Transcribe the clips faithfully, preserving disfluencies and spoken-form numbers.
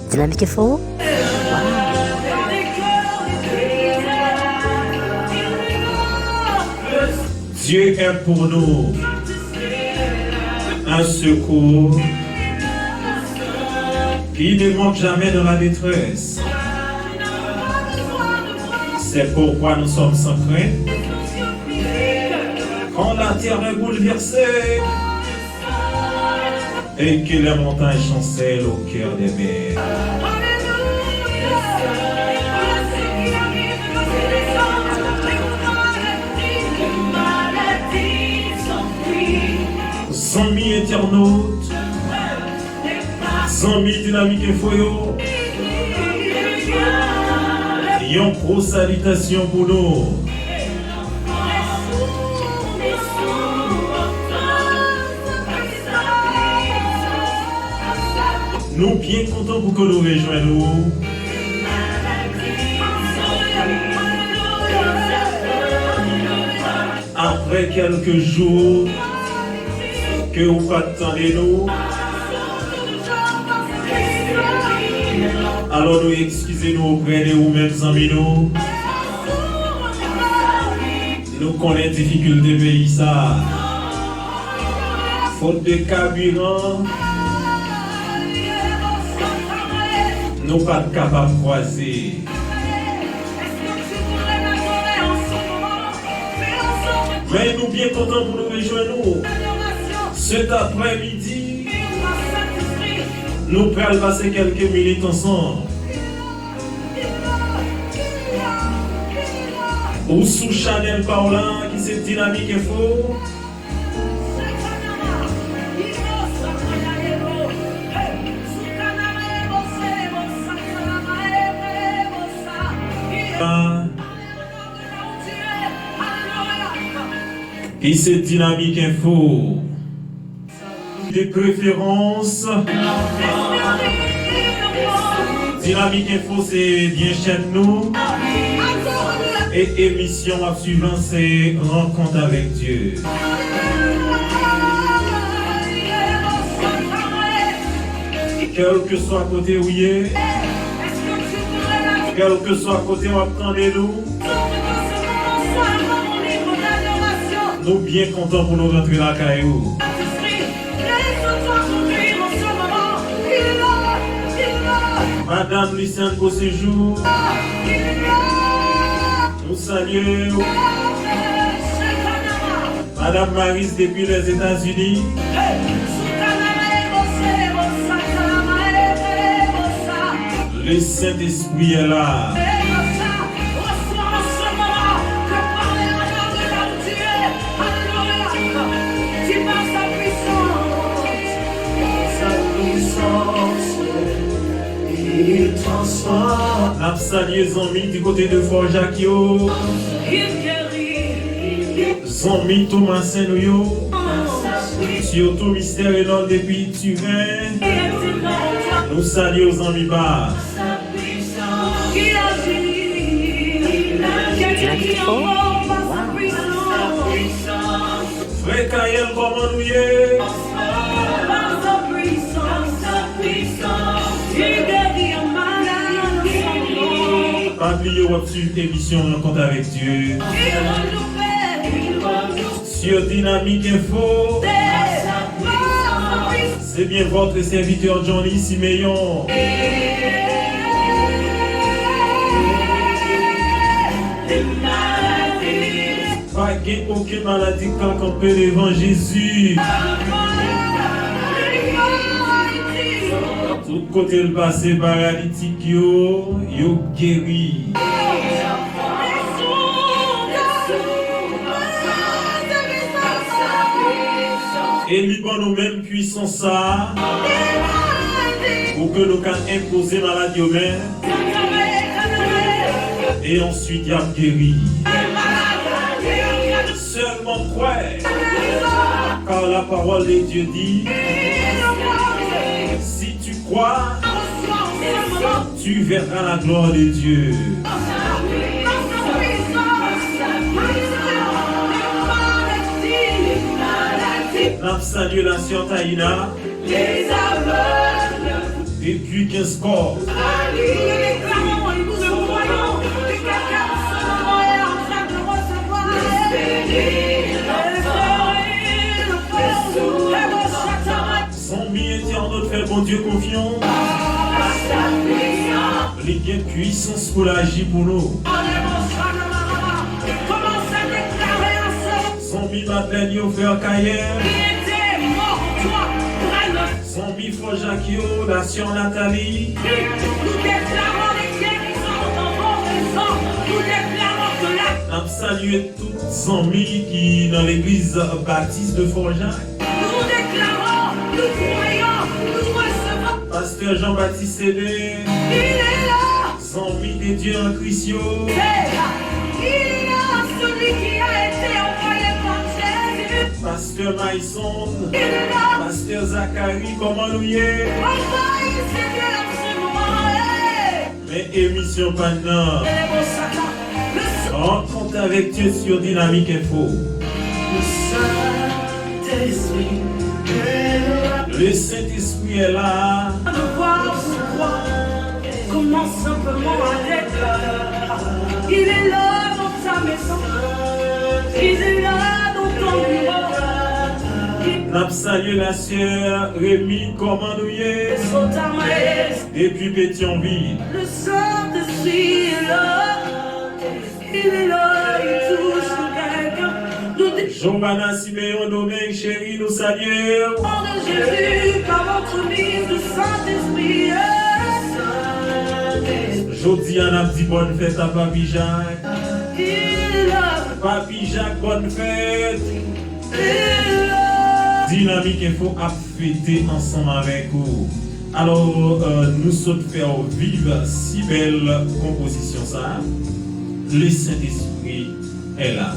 Dynamique Info. Dieu est pour nous un secours qui ne manque jamais dans la détresse. C'est pourquoi nous sommes sans crainte quand la terre est bouleversée et que les montagnes chancellent au cœur des mers. Zanmi entènot, zanmi Dynamique Info yo, yon gwo salitasyon pou nou. Nou byen kontan pou ke nou rejwenn ou. Apre kèlke jou ke ou pa t tande nou, alò nou eskize nou oprè de ou menm, zanmi nou. Nou konnen difikilte peyi sa a. Fot de kabiran, nou pa t kapab kwaze. Men nou byen kontan pou nou rejwenn ou. Sèt aprèmidi, nou pral pase kèlke minit ansanm. Ou sou chanèl pa w la, ki se Dynamique Info. Ki se Dynamique Info. De préférence. Dynamique Info se byen chèn nou. E emisyon w ap swiv lan se Rankont avèk Dye. Kèlkeswa kote ou ye, kèlkeswa kote w ap tande nou, nou byen kontan pou nou rantre lakay ou. Madanm Luciane Beauséjour, nou salye w. Madanm Maris depi Lèzetazini. Le Saint-Esprit est là. N ap salye zanmi di kote de Fò Jak yo. Zanmi Tomasen nou yo. Sitou Mistè Renòl depi Tiven. Nou salye w zanmi pa. Dynamique Info. Frè Kayèl, kòman nou ye? Pa bliye w ap swiv emisyon Rankont avèk Dye sur Dynamique Info. C'est bien votre serviteur Johnny Siméon. Pa gen okenn maladi k ka kanpe devan Jezi. Tout kote l pase, paralitik yo, yo geri. E li ban nou menm pwisans sa a pou ke nou ka enpoze malad yo men, e answit y ap geri. Sèlman kwè, car la parole de Dieu dit, si tu crois, tu verras la gloire de Dieu. N ap salye la sè Taina. Epi kenz kò. Nous déclarons, nous croyons que quelqu'un en ce moment est en train de recevoir. Zanmi entènot, fè Bondye konfyans. Li gen pwisans pou l aji pou nou. Zanmi Madlèn yo, frè Kayè. Zanmi Fò Jak yo, la sè Nathalie. N ap salye tout zanmi ki nan legliz Batis de Fò Jak. Pastè Jean Baptiste Sédé. Zanmi de Dye an Kris yo. Pastè Mayson. Pastè Zakari, kòman nou ye? Men emisyon pa n nan. Rankont avèk Dye sou Dinamik Enfo. Le Saint-Esprit est là. Comment simplement avec il est là dans ta maison. Il est là dans ton bureau. N ap salye la sè Remy, kòman nou ye? Depi Petyonvil. Le Saint-Esprit est là. Il est là, il touche quelqu'un. Nous dé- Johanna Siméon Domingue, cheri, nou salye w. Au nom de Jésus, par l'entremise du Saint-Esprit. Jodi a, n ap di bòn fèt a Papi Jak. Il est là. Papi Jak, bòn fèt. Il est là. Dinamik Enfo ap fete ansanm avèk ou. Alò, euh, nou sot fè w viv si bèl konpozisyon sa a, Le Saint-Esprit est là.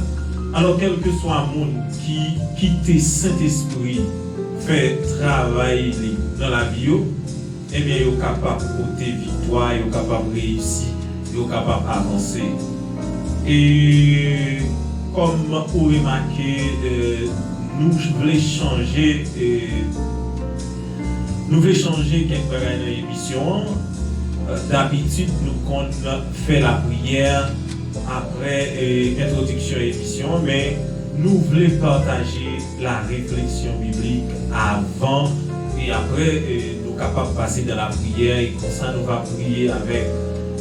Alò, kèlkeswa moun ki kite Sentespri fè travay li nan lavi yo, ebyen, yo kapab pote viktwa, yo kapab reyisi, yo kapab avanse. E kòm ou remake, eh, nou vle chanje, eh, nou vle chanje kèk bagay nan emisyon an. Eh, dabitid, nou konn fè lapriyè apre, eh, entwodiksyon emisyon an, men nou vle pataje la refleksyon biblik avan e apre, eh, nou kapab pase nan lapriyè, e konsa nou va priye avèk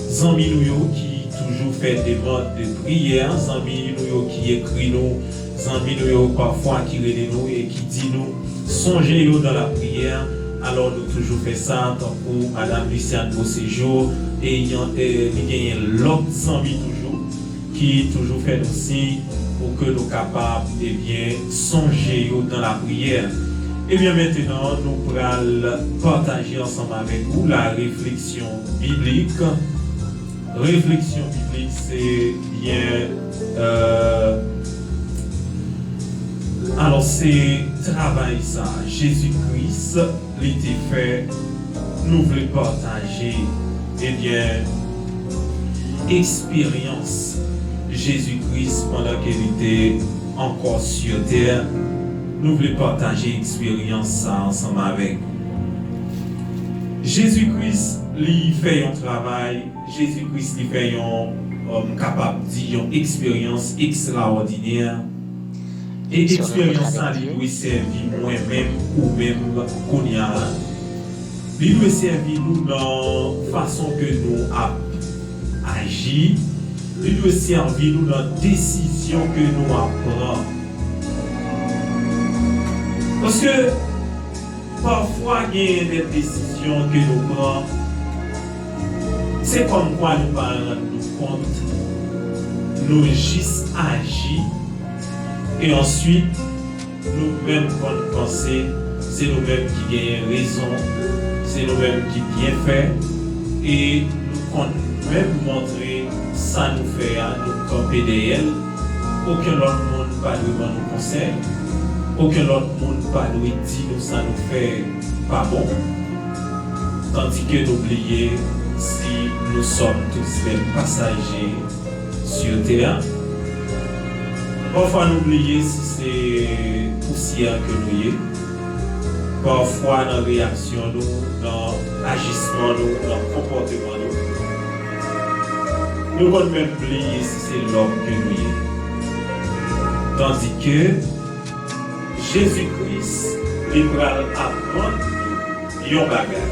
zanmi nou yo ki toujou fè demann de priyè, zanmi nou yo ki ekri nou, zanmi nou yo pafwa ki rele nou e ki di nou sonje yo nan lapriyè. Alò, nou toujou fè sa, tankou Madanm Luciane Beauséjour, e yon, e li genyen lòt zanmi toujou ki toujou fè nou siy pou ke nou kapab, ebyen, sonje yo nan lapriyè. Ebyen, mentenan, nou pral pataje ansanm avèk ou la refleksyon biblik. Refleksyon biblik, se byen, euh, alò, se travay sa Jezi Kris li te fè, nou vle pataje, ebyen, eksperyans Jezi Kris pandan ke li te ankò sou tè. Nou vle pataje eksperyans sa ansanm avèk ou. Jezi Kris, li fè yon travay, Jezi Kris, li fè yon, euh, m kapab di, yon eksperyans ekstraòdinè. E eksperyans sa, li dwe sèvi mwen menm, ou menm, kounye a la. Li dwe sèvi nou nan fason ke nou ap aji. Li dwe sèvi nou nan desizyon ke nou ap pran. Paske pafwa genyen de desizyon ke nou pran, se kòmkwa nou pa rann nou kont, nou jis aji, e answit, nou menm konn panse se nou menm ki genyen rezon, se nou menm ki byen fè, e nou konn menm montre sa nou fè a, nou kanpe dèyè l. Okenn lòt moun pa dwe ban nou konsèy. Okenn lòt moun pa dwe di nou sa nou fè pa bon. Tandike nou bliye si nous sommes tous des passagers sur terre. Pafwa nou bliye si se pousyè ke nou ye. Pafwa nan reyaksyon nou, nan ajisman nou, nan konpòteman nou, nou konn menm bliye si se lòm ke nou ye. Tandike Jezi Kris, li pral aprann nou yon bagay.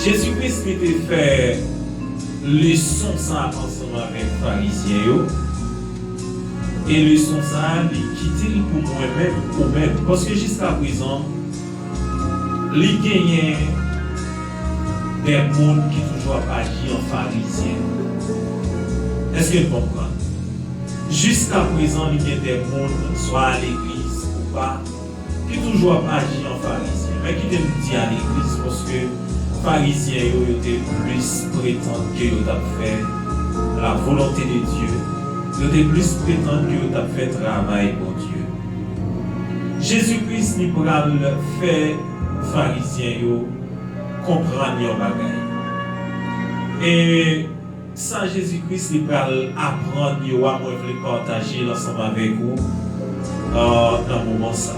Jezi Kris, li te fè leson sa a ansanm avèk Farizyen yo. E leson sa a, li itil pou mwen menm, ou menm. Paske jiskaprezan, li genyen de moun ki toujou ap aji an Farizyen. Èske n konprann? Jiskaprezan, li gen de moun, swa a legliz ou pa, ki toujou ap aji an Farizyen. Men kite m di a legliz, paske Farizyen yo, yo te plis pretann ke yo t ap fè la volonté de Dieu. Yo te plis pretann ke yo t ap fè travay Bondye. Jezi Kris, li pral fè Farizyen yo konprann yon bagay. E sa Jezi Kris li pral aprann yo a, mwen vle pataje l ansanm avèk ou, euh, nan moman sa.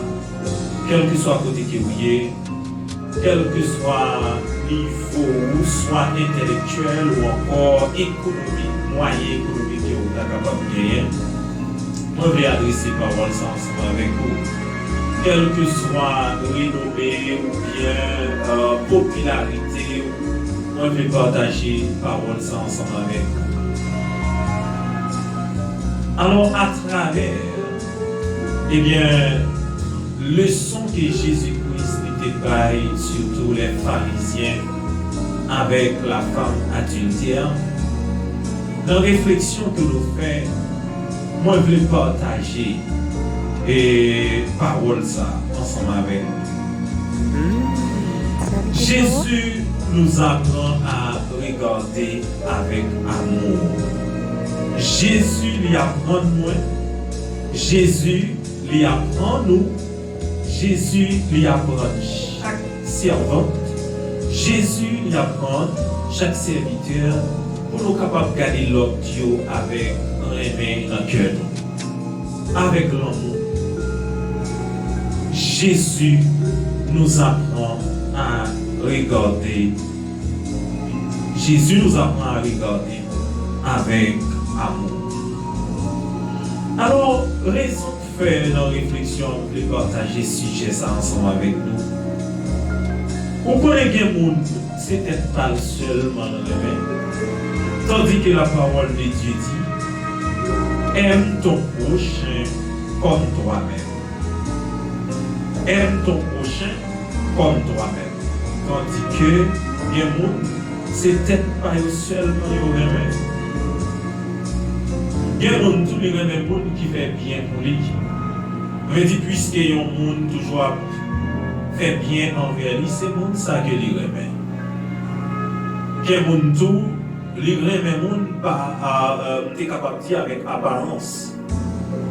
Kèlkeswa kote ke ou ye, kèlkeswa nivo ou, swa entèlektyèl ou ankò ekonomik, mwayen ekonomik ke ou ta kapab genyen, mwen vle adrese pawòl sa ansanm avèk ou. Kèlkeswa renome oubyen, euh, popilarite ou, mwen vle pataje pawòl sa ansanm avèk ou. Alò, atravè, ebyen, leson ke Jezi Kris li te bay, sitou lè Farizyen avèk la femme adultère, nan refleksyon ke nou fè, mwen vle pataje, e, pawòl sa ansanm avèk nou. Jésus nous apprend à regarder avec amour. Jezi li aprann mwen, Jezi li aprann ou, Jezi li aprann chak sèvant, Jezi li aprann chak sèvitè pou nou kapab gade lòt yo avèk renmen nan kè nou, avèk lanmou. Jésus nous apprend à regarder. Jésus nous apprend à regarder avec amour. Alò, rezon k fè nan refleksyon an, m vle pataje sijè sa ansanm avèk nou. Ou konnen gen moun, se tèt pa l sèlman l renmen. Tandis que la parole de Dieu dit, aime ton prochain comme toi-même. Aime ton prochain comme toi-même. Tandis que gen moun, se tèt pa yo sèlman yo renmen. Gen moun tou, li renmen moun ki fè byen pou li. Mwen di, piske yon moun toujou ap fè byen anvè li, se moun sa ke li renmen. Gen moun tou, li renmen moun pa, a, a, m te kapab di avèk aparans.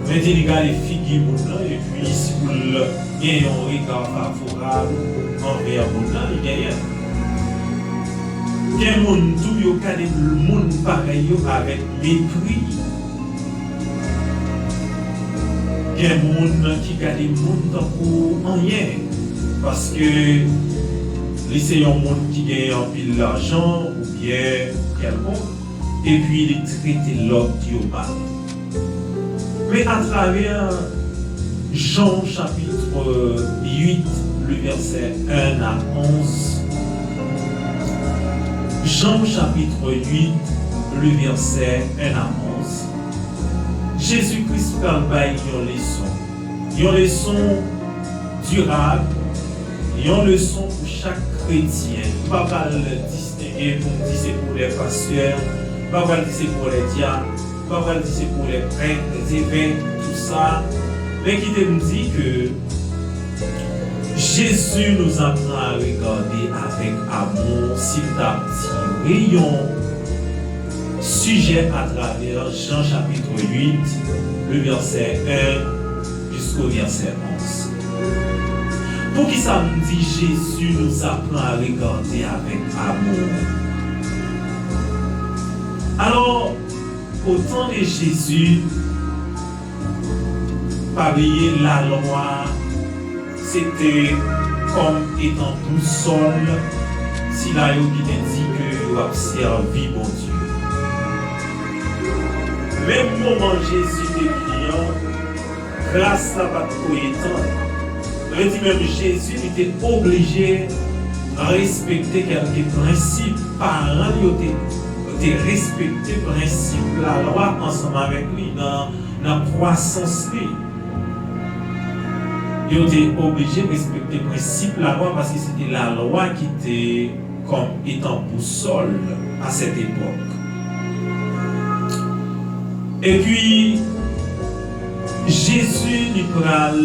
Mwen di, li gade figi moun nan, epi si pou l gen yon rega favorab anvè moun nan, li genyen. Gen moun tou, yo gade moun parèy yo avèk mepri. Gen moun ki gade moun tankou anyen, paske li se yon moun ki gen anpil lajan oubyen kèlkonk, epi li trete lòt yo mal. Men atravè Jan chapit uit, le vèsè en a onz, Jan chapit uit, le vèsè en a onz, Jezi Kris pral bay yon leson. Yon leson dirab, yon leson pou chak kretyen. M pa pral distenge pou m di se pou lè pastè, m pa pral di se pou lè dyak, m pa pral di se pou lè prèt, lè zevèk, tout sa. Men kite m di ke Jésus nous apprend à regarder avec amour, si m ta tire yon sijè atravè Jan chapit uit, le vèsè en jisko vèsè onz. Poukisa m di Jésus nous apprend à regarder avec amour? Alò, au temps de Jésus, pa bliye lalwa, Se te kòm etan bousòl sila yo ki te di ke yo ap sèvi Bondye. Menm moman Jezi te vini an, gras la pa t ko etann. Sa vle di menm Jezi, li te oblije respekte kèlke prensip. Paran l yo te, yo te respekte prensip lalwa ansanm avèk li nan, nan kwasans li. Yo te oblije respekte prensip lalwa paske se te lalwa ki te kòm etan bousòl a sèt epòk. Epi, Jezi li pral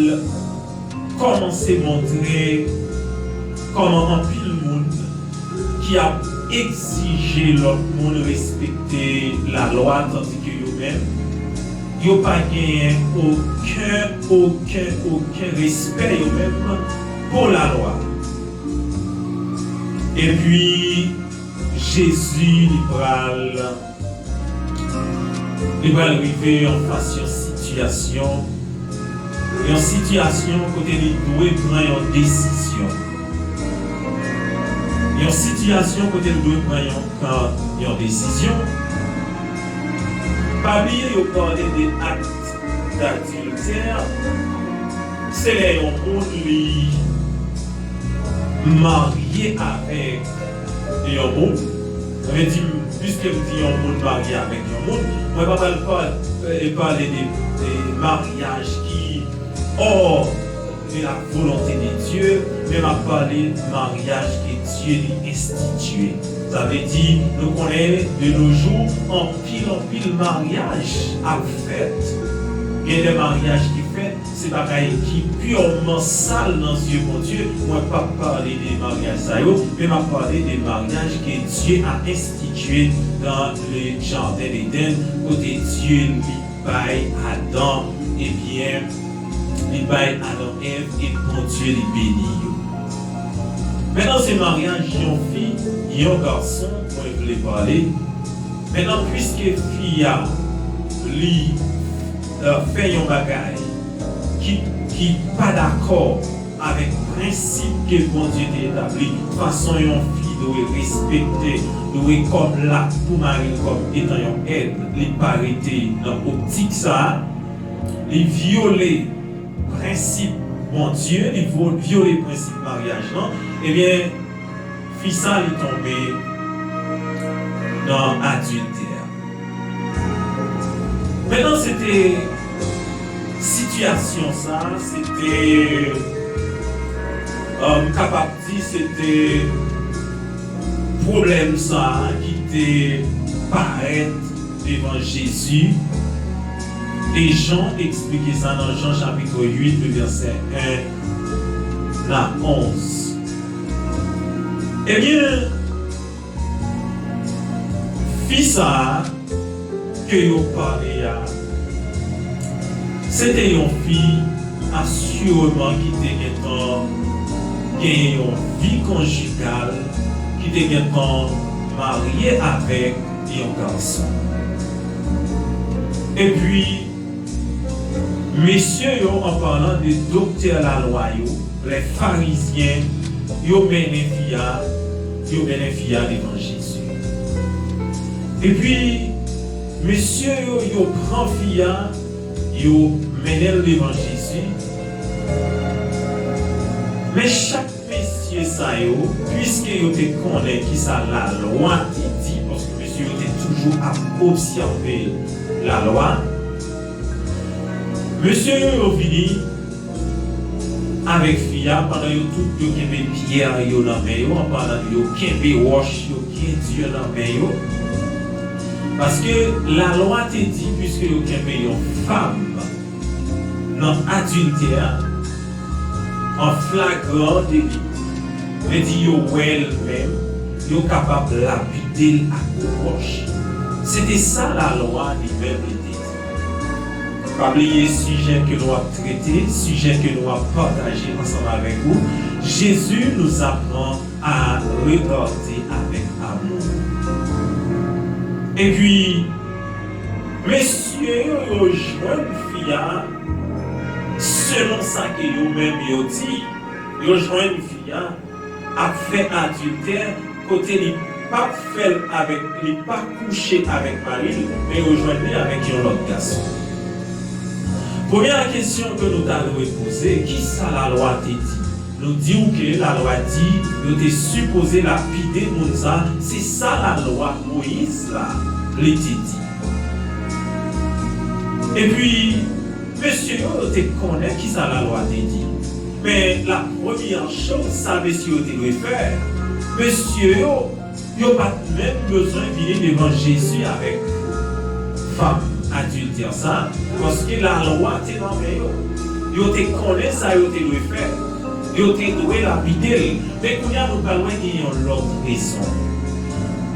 kòmanse montre kòman anpil moun ki ap egzije lòt moun respekte lalwa, tandike yo menm, yo pa genyen okenn, okenn, okenn respè yo menm pou lalwa. Epi, Jezi li pral, li pral rive anfas yon sitiyasyon, yon sitiyasyon kote li dwe pran yon desizyon. Yon sitiyasyon kote li dwe pran yon, pran yon desizyon. Pa bliye yo pale de akt d'adiltè, se lè yon moun li marye avèk yon moun. Sa vle di, piske m di yon moun marye avèk yon moun, mwen pa pral pa, e, pale de, de maryaj ki hors de la volonté de Dieu, men m ap pale maryaj ke Dye li enstitye. Sa vle di, nou konnen de nos jours, anpil, anpil maryaj ap fèt. Gen de maryaj ki fèt, se bagay ki pirman sal nan zye Bondye. Mwen p ap pale de maryaj sa yo, men m ap pale de maryaj ke Dye a enstitye dans le jardin d'Éden, kote Dye li bay Adan, ebyen, li bay Adan Èv e Bondye li beni yo. Mentnan, se maryaj yon fi, yon gason, mwen vle pale. Mentnan, piske fi a, li, e, fè yon bagay ki, ki pa dakò avèk prensip ke Bondye te etabli, fason yon fi dwe respekte, dwe kòm la pou mari l kòm etan yon èd, li pa rete nan optik sa a, li vyole prensip Bondye, li vo-, vyole prensip maryaj lan, ebyen, fi sa li tonbe nan adiltè. Mentnan, se te sitiyasyon sa, se te, e, m kapab di se te pwoblèm sa ki te parèt devan Jezi. E Jan eksplike sa nan Jan chapit uit, vèsè en a onz. Ebyen, fi sa a ke yo pale a, se te yon fi asireman ki te gentan genyen yon vi konjigal, ki te gentan marye avèk yon gason. Epi, mesye yo, an palan de doktè lalwa yo, lè Farizyen, yo mennen fi a, yo mennen fi a devan Jezi. Epi, mesye yo, yo pran fi a, yo mennen l devan Jezi. Men chak mesye sa yo, piske yo te konnen kisa lalwa te di, paske mesye yo te toujou ap obsève lalwa, mesye yo, yo vini avèk fi a, pandan yo tout yo kenbe pyè yo nan men yo, an palan de yo kenbe wòch yo byen di nan men yo. Paske lalwa te di, piske yo kenbe yon fanm nan adiltè, an flagran deli, vle di yo wè l menm, yo kapab lapide l ak wòch. Se te sa lalwa li menm li te di. Pa bliye sijè ke nou ap trete, sijè ke nou ap pataje ansanm avèk ou, Jésus nous apprend à regarder avec amour. Epi, mesye yo, yo jwenn fi a, selon sa ke yo menm yo di, Yo jwenn fi a ap fè adiltè kote li p ap fè l avèk, li pa kouche avèk mari l, men yo jwenn li avèk yon lòt gason. Premye kesyon ke nou ta dwe poze, ki sa lalwa te di? Nou di w ke lalwa di yo te sipoze lapide moun sa, se sa lalwa Moyiz la li te di. Epi, mesye yo, yo te konnen ki sa lalwa te di. Men la premyè choz sa mesye yo te dwe fè, mesye yo, yo pa t menm bezwen vini devan Jezi avèk fanm adiltè sa, paske lalwa te nan men yo. Yo te konnen sa yo te dwe fè. Yo te dwe lapide l. Men kounye a nou pral wè gen yon lòt rezon.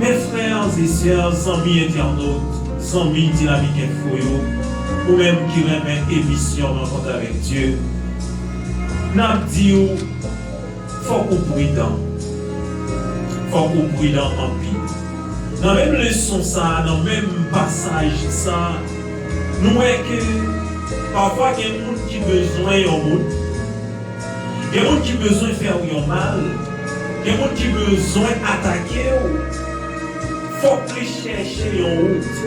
Men frè e sè, zanmi entènot, zanmi Dinamik Enfo yo, ou menm ki renmen emisyon Rankontre avèk Dye, n ap di w, fòk ou pridan. Fòk ou pridan anpil. Nan menm leson sa a, nan menm pasaj sa a, nou wè ke pafwa gen moun ki bezwen yon moun, gen moun ki bezwen fè w yon mal, gen moun ki bezwen atake w. Fòk li chèche yon wout.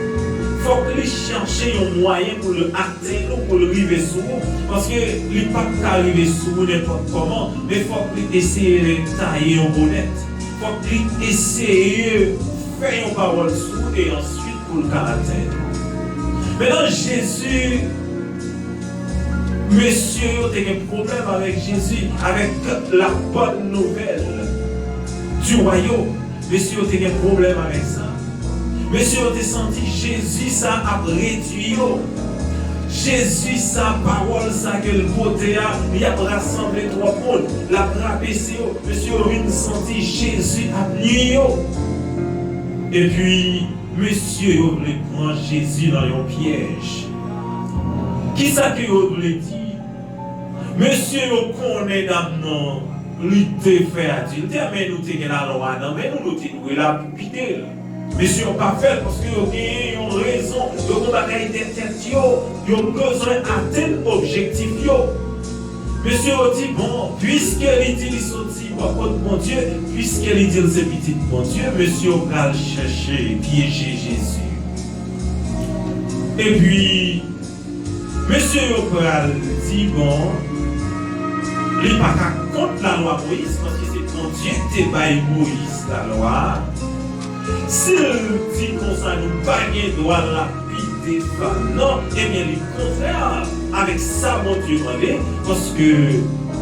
Fòk li chèche yon mwayen pou l atenn ou, pou l rive sou ou. Paske li p ap ka rive sou ou nenpòt kòman, men fòk li eseye taye yon bonèt. Fòk li eseye fè yon pawòl sou ou e answit pou l ka atenn ou. Mentnan, Jezi, mesye yo te gen pwoblèm avèk Jezi, avèk la bonne nouvelle du royaume. Mesye yo te gen pwoblèm avèk sa. Mesye yo te santi Jezi sa ap redui yo. Jezi sa, pawòl sa ke l pote a, li ap rasanble twòp moun, l ap rabese yo. Mesye yo vin santi Jezi ap nui yo. Epi, mesye yo vle pran Jezi nan yon pyèj. Kisa ke yo vle di? Mesye yo konnen dam nan, li te fè adiltè, men nou te gen lalwa nan men nou, nou te dwe lapide l. Mesye yo pa fè l paske yo genyen yon rezon, yo gen bagay dèyè tèt yo, yo bezwen atenn objektif yo. Mesye yo di, bon, piske li di li soti bò kot Bondye, piske li di l se pitit Bondye, mesye yo pral chèche pyeje Jezi. Epi, mesye yo pral di, bon, li pa ka kont lalwa Moyiz, paske se Bondye ki te bay Moyiz lalwa a. Si l di konsa, nou pa gen dwa lapide fanm nan, ebyen, li kontrè avèk sa Bondye mande, paske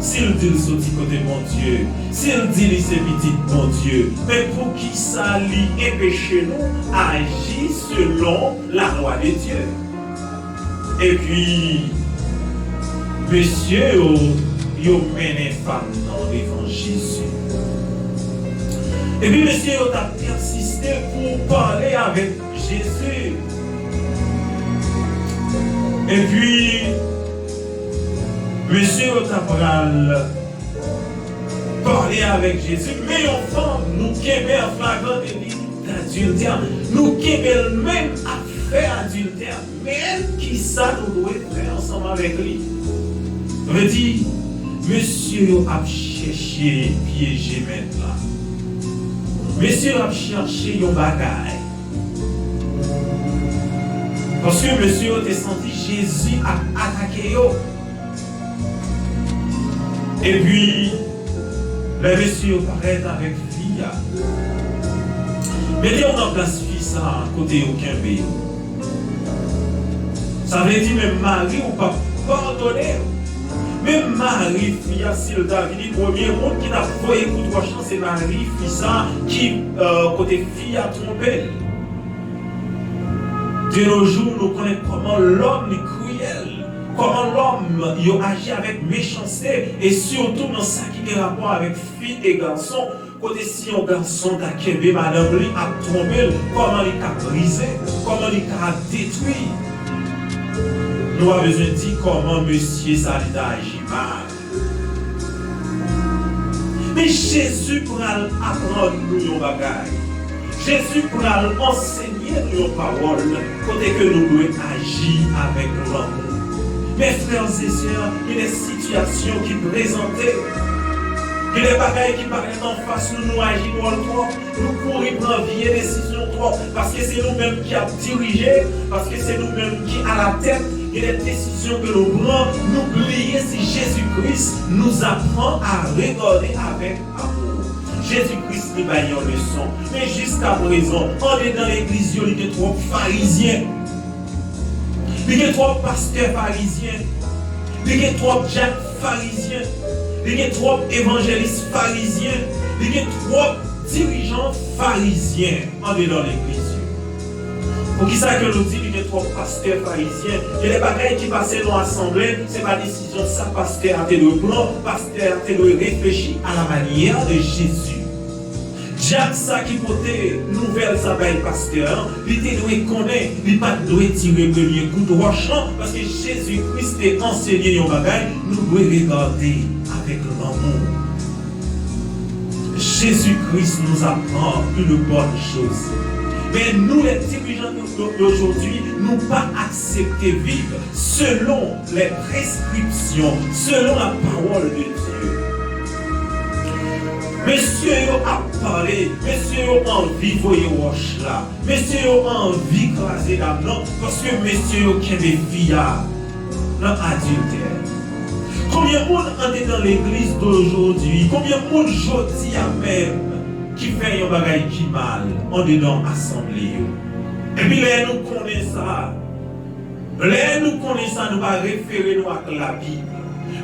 si l di l soti kote Bondye, si l di li se pitit Bondye, men poukisa li enpeche nou aji selon lalwa de Dye? Epi, mesye yo, yo mennen fanm nan devan Jezi. Epi, mesye yo t ap pèsiste pou pale avèk Jezi. Epi, mesye yo t ap pral pale avèk Jezi, men yon fanm, nou kenbe an flagran deli dadiltè. Nou kenbe l menm ap fè adiltè. Men kisa nou dwe fè ansanm avèk li? Sa vle di, mesye yo ap chèche pyeje Mèt la. Mesye yo ap chèche yon bagay. Paske mesye yo te santi Jezi ap atake yo. Epi, lè mesye yo parèt avèk fi a, mete w nan plas fi sa a kote yo kenbe yo. Sa vle di menm mari w p ap padone w. Menm mari fi a, si l ta vini, premye moun ki t ap voye kout wòch lan, se mari fi sa a ki, euh, kote fi a twonpe l. De nos jours, nou konnen kòman lòm li kriyèl, kòman lòm yo aji avèk mechanste, e sitou nan sa ki gen rapò avèk fi e gason, kote si yon gason ta kenbe madanm li ap twonpe l, kòman li ka brize, kòman li ka detwi. Nou pa bezwen di kòman mesye sa li ta aji mal. Men Jezi pral aprann nou yon bagay. Jezi pral ansenye nou yon pawòl kote ke nou dwe aji avèk lanmou. Men frè e sè, gen de sitiyasyon ki prezante. Gen de bagay ki parèt anfas nou, nou aji dwòl twòp, nou kouri pran vye desizyon twòp, paske se nou menm ki ap dirije, paske se nou menm ki alatèt. Gen de desizyon ke nou pran, nou bliye si Jezi Kris nous apprend à regarder avec amour. Jezi Kris li bay yon leson. Men jiskaprezan, andedan legliz yo, li gen twòp farizyen. Li gen twòp pastè farizyen. Li gen twòp dyak farizyen. Li gen twòp evanjelis farizyen. Li gen twòp dirijan farizyen andedan legliz yo. Poukisa ke nou di li gen twòp pastè farizyen? Gen de bagay ki pase nan asanble, se pa desizyon sa pastè a te dwe pran. Pastè a te dwe reflechi à la manière de Jésus. Dyak sa ki pote nouvèl sa bay pastè an, li te dwe konnen li pa t dwe tire premye kout wòch lan, paske Jezi Kris te ansenye yon bagay, nou dwe regade avèk lanmou. Jésus-Christ nous apprend une bonne chose. Men nou, les dirigeants d'aujourd'hui, nou pa aksepte viv selon les prescriptions, selon la parole de Dieu. Mesye yo ap pale, mesye yo anvi voye wòch la, mesye yo anvi kraze dam nan, paske mesye yo kenbe fi a nan adiltè. Konbyen moun andedan legliz d'aujourd'hui, konbyen moun jodi a menm ki fè yon bagay ki mal andedan asanble yo? Epi lè nou konnen sa, lè nou konnen sa, nou pa refere nou ak Labib.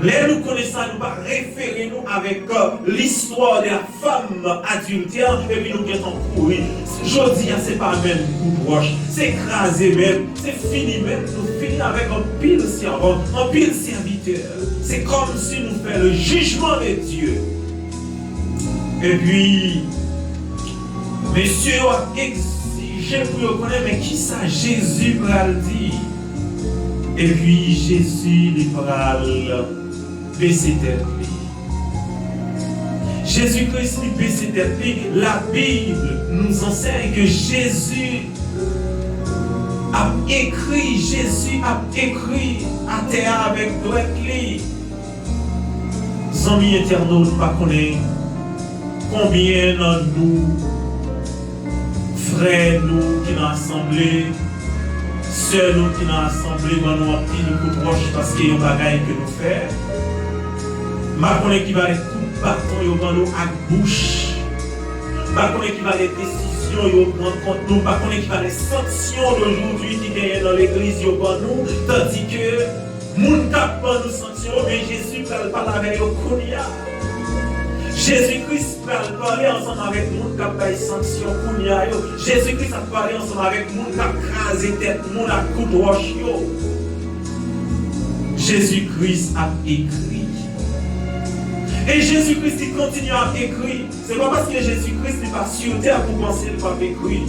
Lè nou konnen sa, nou pa refere nou avèk, euh, l'histoire de la femme adultère, epi nou gentan kouri. Jodi a, se pa menm kout wòch, se kraze menm, se fini menm. Nou fini avèk anpil sèvant, anpil sèvitè. Se kòmsi nou fè le jugement de Dieu. Epi, mesye yo ap egzije pou yo konnen, men kisa Jezi pral di? Epi, Jezi, li pral bese tèt li. Jezi Kris, li bese tèt li. La Bible nous enseigne que Jésus ap ekri, Jezi ap ekri atè a avèk dwèt li. Zanmi entènot, m pa konnen konbyen nan nou, frè nou ki nan asanble, sè nou ki nan asanble, ban nou anpil kout wòch paske yon bagay ke nou fè. M pa konnen ki valè kout baton yo ban nou ak bouch. M pa konnen ki valè desizyon yo pran kont nou. M pa konnen ki valè sanksyon d'aujourd'hui ki genyen nan legliz yo ban nou, tandike moun k ap ban nou sanksyon yo, men Jezi pral pale avè yo kounye a. Jezi Kris pral pale ansanm avèk moun k ap bay sanksyon kounye a yo. Jezi Kris ap pale ansanm avèk moun k ap kraze tèt moun ak kout wòch yo. Jezi Kris ap ekri. E Jezi Kris li kontinye ap ekri. Se pa paske Jezi Kris li pa sou tè pou panse li p ap ekri.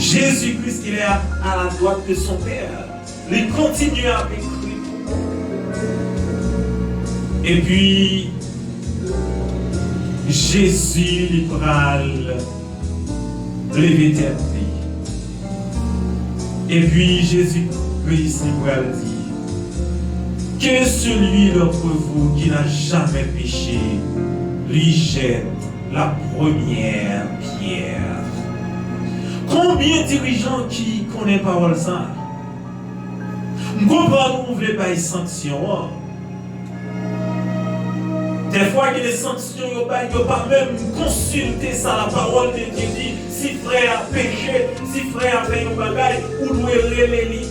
Jezi Kris, il est à, à la droite de son Père. Li kontinye ap ekri pou nou. Epi, Jezi, li pral leve tèt li. Epi, Jezi Kris, li pral di, Que celui d'entre vous qui n'a jamais péché lui jette la première pierre. Konbyen dirijan ki konnen pawòl sa? M konprann ou vle bay sanksyon an. Dèfwa, gen de sanksyon yo bay, yo pa menm konsilte sa la parole de Dieu dit. Si frè a peche, si frè a fè yon bagay, ou dwe rele li.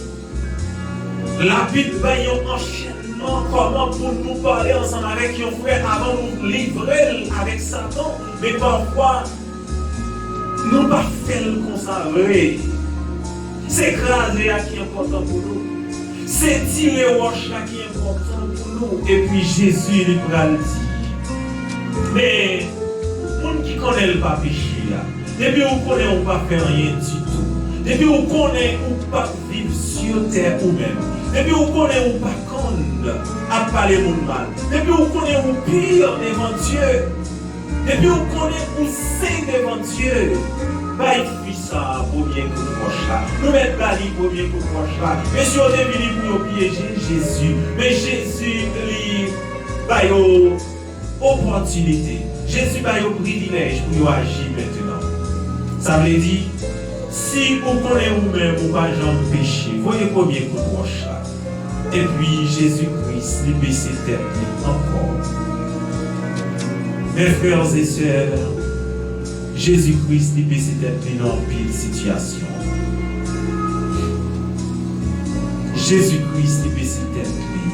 Labib bay yon anchènman kòman pou nou pale ansanm avèk yon frè avan nou livre l avèk Satan. Men pafwa, nou pa fè l konsa vre. Se kraze a ki enpòtan pou nou. Se tire wòch la ki enpòtan pou nou. Epi Jezi, li pral di, men moun ki konnen l pa peche a, depi ou konnen ou pa fè anyen ditou, depi ou konnen ou p ap viv sou tè ou menm, depi ou konnen ou pa konn ap pale moun mal, depi ou konnen ou pi devan Dye, depi ou konnen ou sen devan Dye, bay fi sa a premye kout wòch la. Nou mèt ba li premye kout wòch la. Mesye yo te vini pou yo pyeje Jezi. Men Jezi, li ba yo opòtinite. Jezi ba yo privilèj pou yo aji mentenan. Sa vle di, si ou konnen ou menm ou pa janm peche, voye premye kout wòch la. Epi Jezi Kris, li bese tèt li ankò. Mes frères et sœurs, Jezi Kris, li bese tèt li nan anpil sitiyasyon. Jezi Kris, li bese tèt li.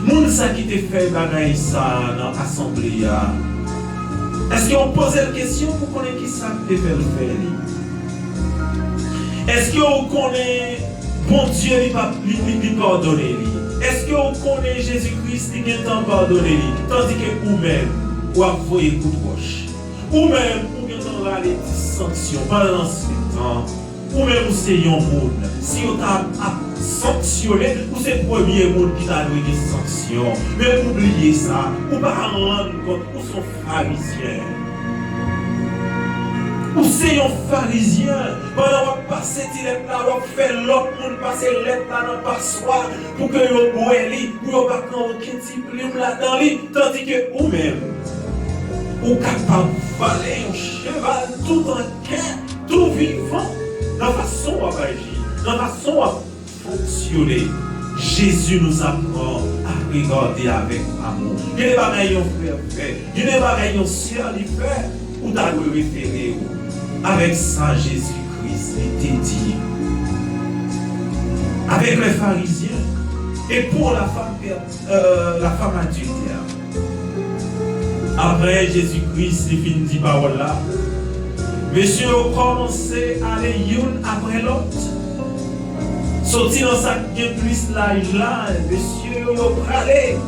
Moun sa ki te fè bagay sa nan asanble a, èske w poze l kesyon pou konnen ki sa k te fè l fè li? Èske w konnen Bondye li pa, li, li, li padone li? Èske w konnen Jezi Kris li gentan padone li? Tandike ou menm, w ap voye kout wòch. Ou menm, ou gentan rale ti sanksyon. Pandansetan, ou menm ou se yon moun. Si yo ta ap sanksyone, ou se premye moun ki ta dwe gen sanksyon. Men ou bliye sa, ou pa rann kont, ou se yon farizyen. Ou se yon farizyen. Pandan w ap pase ti lèt la, w ap fè lòt moun pase lèt la nan paswa pou ke yo bwè li, pou yo pa pran okenn ti plim ladan li, tandike ou menm, ou kapab vale yon cheval tout an kè, tou vivan, nan fason w ap aji, nan fason w ap fonksyone. Jésus nous apprend à regarder avec amour. Gen de bagay yon frè fè, gen de bagay yon sè li fè, ou ta dwe refere w avèk sa Jezi Kris li te di. Avec les pharisiens et pour la femme per- euh, la femme adultère. Apre Jezi Kris li fin di pawòl la, mesye yo kòmanse ale youn apre lòt. Soti nan sa k gen plis laj la, mesye yo, yo prale.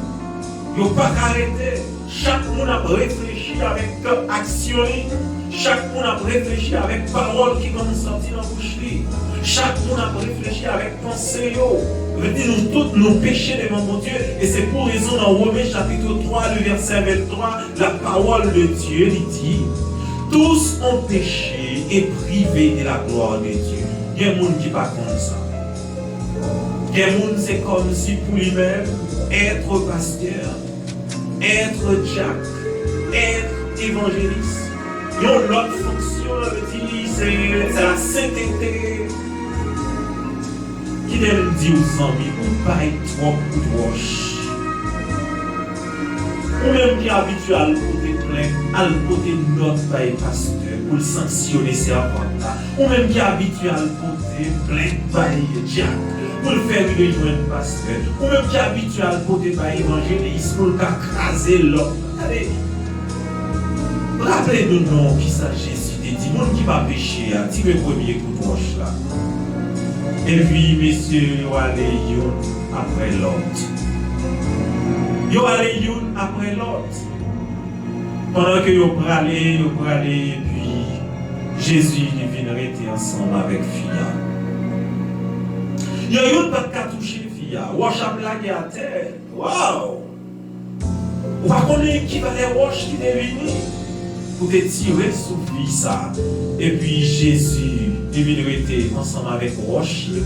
Yo pa ka rete. Chak moun ap reflechi avèk aksyon li. Chak moun ap reflechi avèk pawòl ki konn sòti nan bouch li. Chak moun ap reflechi avèk panse yo. Vle di nou tout nou peche devan Bondye. E se pou rezon nan Women chapit twa, le vèsè venntwa, la parole de Dieu li di, tous ont péché et privés de la gloire de Dieu. Gen moun ki pa konn sa. Gen moun se kòmsi pou li menm, èt pastè, èt dyak, èt evanjelis. Yon lòt fonksyon, yo di se, se lasentete. Kite m di w, zanmi, ou bay twòp kout wòch. Ou menm ki abitye al pote plent, al pote nòt bay pastè pou l sanksyone sèvant la. Ou menm ki abitye al pote plent bay dyak pou l fè rive jwenn pastè. Ou menm ki abitye al pote bay evanjelis pou l ka kraze lòt. Gade, raple nou non kisa Jezi te di. Moun ki pa peche a, tire premye kout wòch la. Epi, mesye yo ale youn apre lòt. Yo ale youn apre lòt. Pandan ke yo prale, yo prale, epi Jezi li vin rete ansanm avèk fi a. Yo youn pa t ka touche fi a. Wòch ap lage atè. Waw! Ou pa konnen ki valè wòch ki te vini pou te tire sou fi sa. Epi Jezi te vin rete ansanm avèk wòch yo.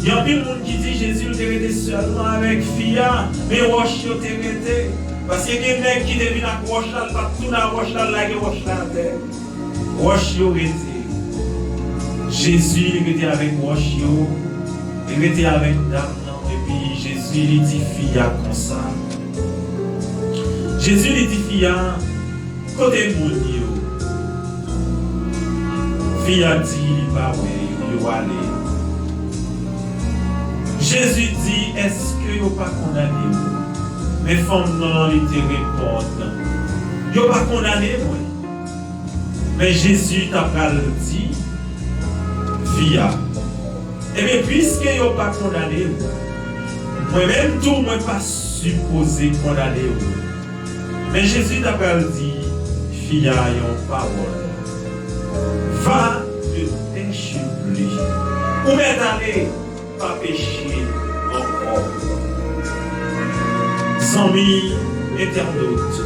Gen anpil moun ki di Jezi te rete sèlman avèk fi a, men wòch yo te rete. Paske gen nèg ki te vin ak wòch la, l pa t tounen ak wòch la, l lage wòch la atè. Wòch yo rete. Jezi li rete avèk wòch yo. Li rete avèk dam nan. Epi Jezi li di fi a konsa. Jezi li di fi a, kote moun yo? Fi a di li pa wè yo, yo ale. Jezi di, èske yo pa kondane w? Men fanm nan li te reponn, yo pa kondane mwen. Men Jezi ta pral di fi a, ebyen, piske yo pa kondane w, mwen menm tou, mwen pa sipoze kondane w. Men Jezi ta pral di fi a yon pawòl. Va, ne pèche plus. Ou mèt ale, pa peche ankò. Zanmi entènot,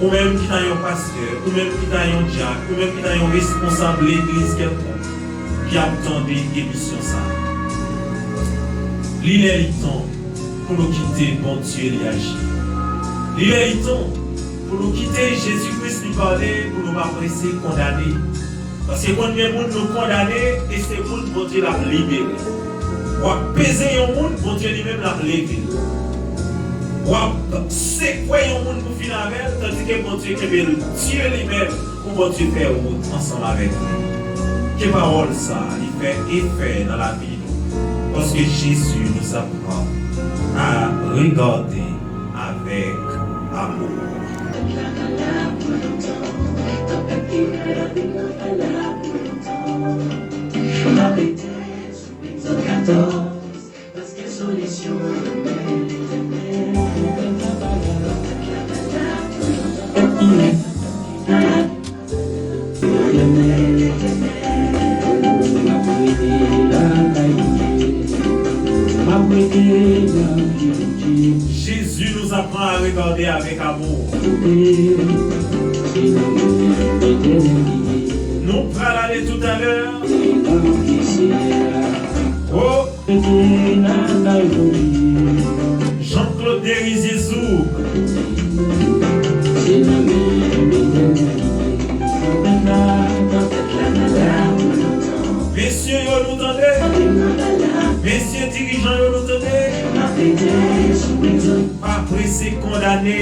ou menm ki ta yon pastè, ou menm ki ta yon dyak, ou menm ki ta yon responsab legliz kèlkonk ki ap tande emisyon sa a, li lè li tan pou nou kite Bondye li aji. Li lè li tan pou nou kite Jezi Kris li pale, pou nou pa prese kondane. Paske konn gen moun nou kondane, e se moun Bondye l ap libere. W ap peze yon moun, Bondye li menm l ap leve l. W ap sekwe yon moun pou fin avè l, tandike Bondye kenbe l di li menm, pou Bondye fè wout ansanm avèk li. Ke pawòl sa a li fè efè nan lavi nou, paske Jezi nous apprend à regarder avec amour. Jésus nous apprend à regarder avec amour. Nou pral ale toutalè. Oh! Jean-Claude Derizier Zou. Mesye yo, nou tande? Mesye dirijan yo, nou tande? Pa prese kondane.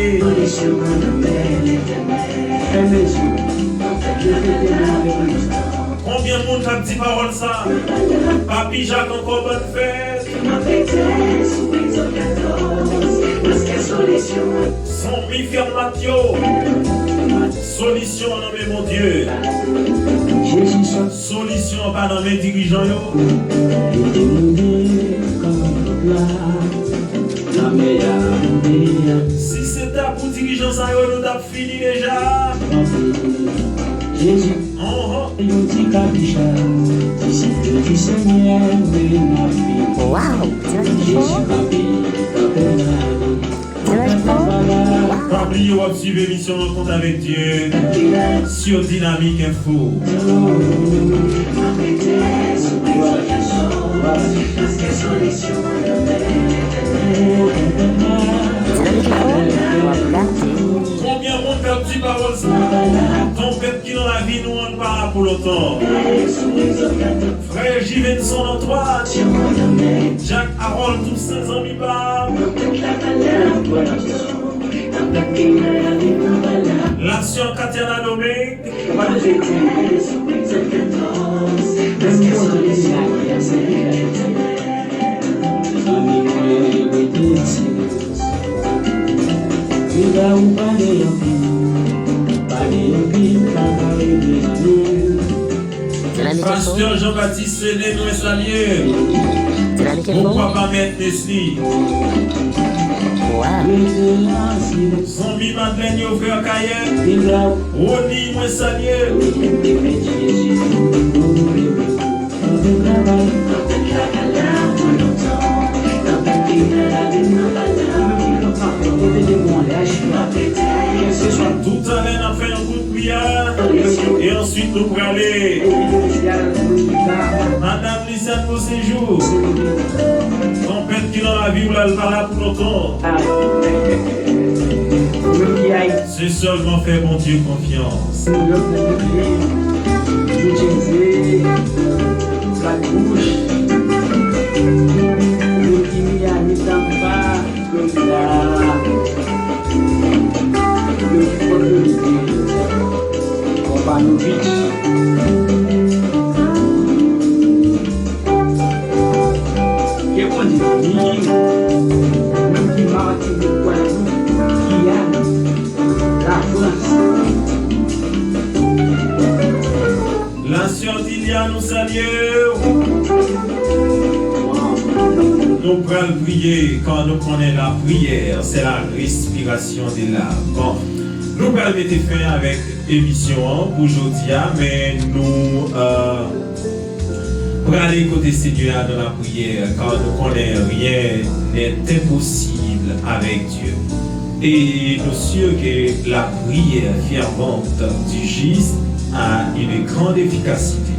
Konbyen moun k ap di pawòl sa? Papi Jak ankò, bòn fèt. Zanmi Fèmat yo, solisyon an nan men Bondye. Solisyon an pa nan men dirijan yo. Si se ta pou dirijan sa yo, nou t ap fini deja. Anhan. Wow, George Paul. George Paul. Wow. Pa bliye w ap swiv emisyon Rankont avèk Dye sur Dynamique Info. Dynamique Info, w ap gate. Konbyen moun k ap di pawòl sa? Tonpèt ki nan lavi nou an pa la pou lontan. Frè Jivenson Antoine, Jack Harold Toussaint, zanmi pa m. La sœur Katiana Domingue. Pastè Jean-Baptiste Sene, mwen salye. Mon papa Mèt Nesly. Zanmi Madlèn yo, frè Kayè. Rony, mwen salye. Toutalè n ap fè yon kout priyè. E answit nou prale. Madanm Lizanne Beauséjour. Tonpèt ki nan lavi w la, l pa la pou lontan. Se sèlman fè Bondye konfyans. New Jersey, Flatbush, Miami, Tampa, Florida, Fort Lauderdale, Pompano Beach. Ke Bondye beni w, ou ki Matinik, Gwadloup, Giyàn, Lafrans. La sœur Dilia, nou salye w. Nou pral priye, kan nou konnen la prière, c'est la respiration de l'âme. Bon, nou pral mete fen avèk emisyon an pou jodi a, men nou, euh, prale kote Senyè a nan lapriyè, kan nou konnen rien n'est impossible avec Dieu. Et nous sûr que la prière fervente du juste a une grande efficacité.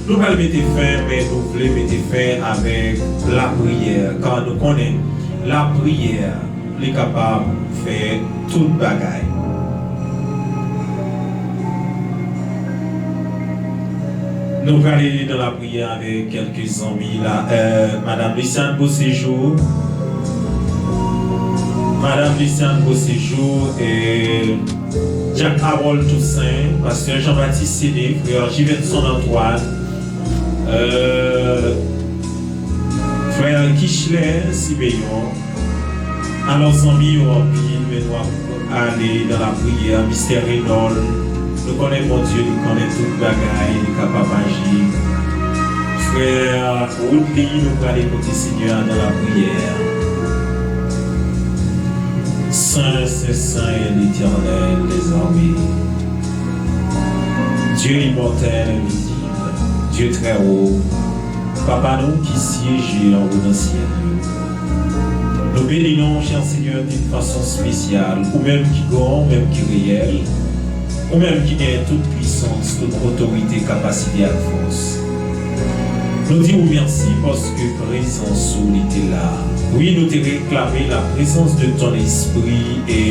Nou pral mete fen, men nou vle mete fen avèk lapriyè, kan nou konnen lapriyè Li kapab fè tout bagay. Nou prale nan lapriyè avèk kèlke zanmi la. Euh, Madam Luciane Beauséjour. Madam Luciane Beauséjour e Jack Harold Toussaint, pastè Jean-Baptiste Séné, frè Jivenson Antoine, euh, frè Kichlè Simeyon, Alò, zanmi yo anpil, men nou ap ale nan lapriyè. Mistè Renold, nou konnen Bondye, li konnen tout bagay, li kapab aji. Frè Woodly, nou prale kote Senyè a nan lapriyè. Sen, sen, sen, Letènèl dèzame. Dye imòtèl, envizib, Dye trè wo, Papa nou ki syeje anwo nan syèl yo. Nou beni non w, chè Senyè, d'une façon spéciale, ou menm ki gran, ou menm ki reyèl, ou menm ki genyen tout pwisans, tout otorite, kapasite ak fòs. Nou di w mèsi paske prezans ou li te la. Wi, nou te reklame la présence de ton esprit e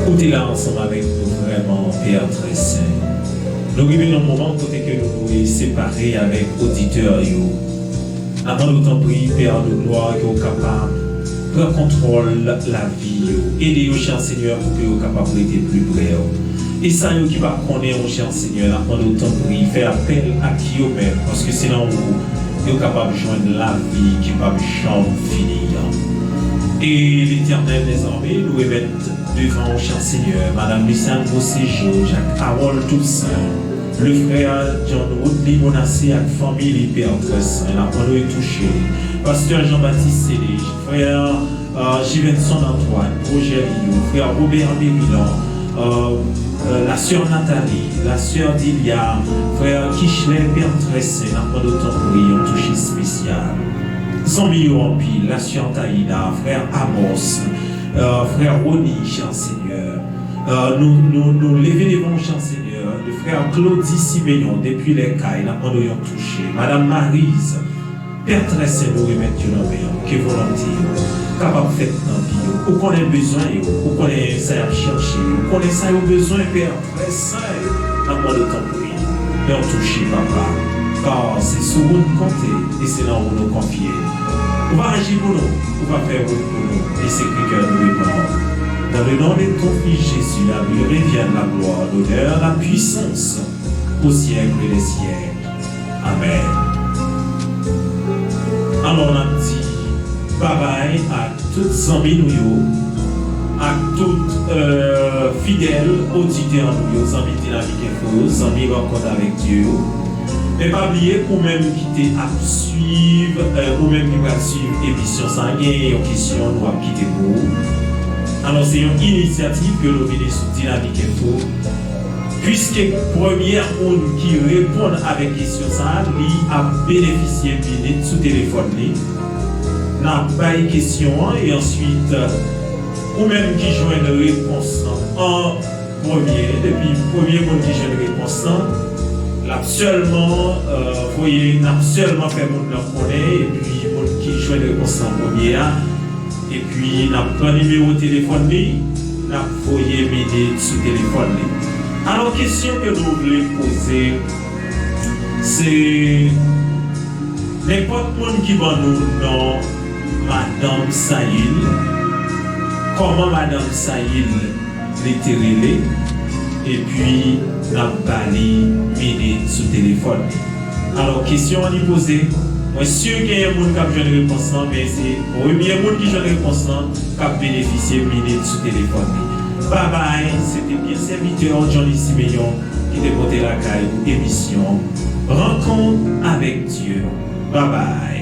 ou te la ansanm avèk nou vrèman, Pè trè sen. Nou rive nan moman kote ke nou dwe separe avèk oditè yo. N ap mande w tanpri, Pè de glwa, ke w kapab pran kontwòl lavi yo. Ede yo, chè Senyè, pou ke yo kapab rete pli pre w. E sa yo ki pa konnen w, chè Senyè, n ap mande w tanpri, fè apèl ak yo menm, paske se nan ou yo kapab jwenn lavi ki p ap janm fini an. E Letènèl dèzame, nou remèt devan w, chè Senyè, Madam Luciane Beauséjour, Jack Harold Toussaint, le frè John Woodly Monacé ak fanmi li, Pè trè sen, n ap mande w touche. Pastè Jean-Baptiste Séné, frè, euh, Jivenson Antoine, pwojè li yo, frè Robert Merilan, euh, euh, la sè Nathalie, la sè Dilia, frè Kichlè, Pè trè sen, n ap mande w tanpri yon touche espesyal. Zanmi yo anpil, la sè Taïna, frè Amos, euh, frè Rony, chè Senyè. Euh, nou, nou, nou leve devan w, chè Senyè, le frè Claudy Simeon, depi lè kay, n ap mande w yon touche. Madam Marise, Pè trè sen, nou remèt yo nan men w, ke volonte yo kapab fèt nan vi yo. Ou konnen bezwen yo, ou konnen sa y ap chèche, ou konnen sa yo bezwen, Pè trè sen, n ap mande w tanpri, yon touche, Papa, ka se sou ou n konte e se nan ou nou konfye. Ou va aji pou nou, ou va fè wout pou nou, e se kri kè nou devan w. Dans le nom de ton Fils Jésus, à lui revienne la gloire, l'honneur, la puissance, au siècle des siècles. Amèn. Alò, n ap di babay ak tout zanmi nou yo, ak tout, euh, fidèl oditè nou yo, zanmi Dinamik Enfo yo, zanmi Rankont avèk Dye yo. Men pa bliye, ou menm ki te ap swiv, euh, ou menm ki pral swiv emisyon sa a, genyen yon kesyon nou ap kite pou ou. Alò, se yon inisyativ ke nou vini sou Dinamik Enfo. Piske premyè moun ki reponn avèk kesyon sa a, li ap benefisye minit sou telefòn li. N ap bay kesyon an, e answit, ou menm ki jwenn repons lan an premye, depi premye moun ki jwenn repons lan, l ap sèlman, euh, voye, n ap sèlman fè moun nan konnen, epi moun ki jwenn repons lan premye a, epi n ap pran nimewo telefòn li, n ap voye minit sou telefòn li. Alò, kesyon ke nou vle poze, se nenpòt moun ki ban nou non Madanm Sayil, kòman Madanm Sayil li te rele, epi n ap ba li minit sou telefòn li. Alò, kesyon an li poze, mwen si genyen moun k ap jwenn repons lan, men se premye moun ki jwenn repons lan k ap benefisye minit sou telefòn li. Babay, se te byen sèvitè w, Johnny Simeon, ki te pote lakay ou emisyon Rankont avèk Dye. Babay.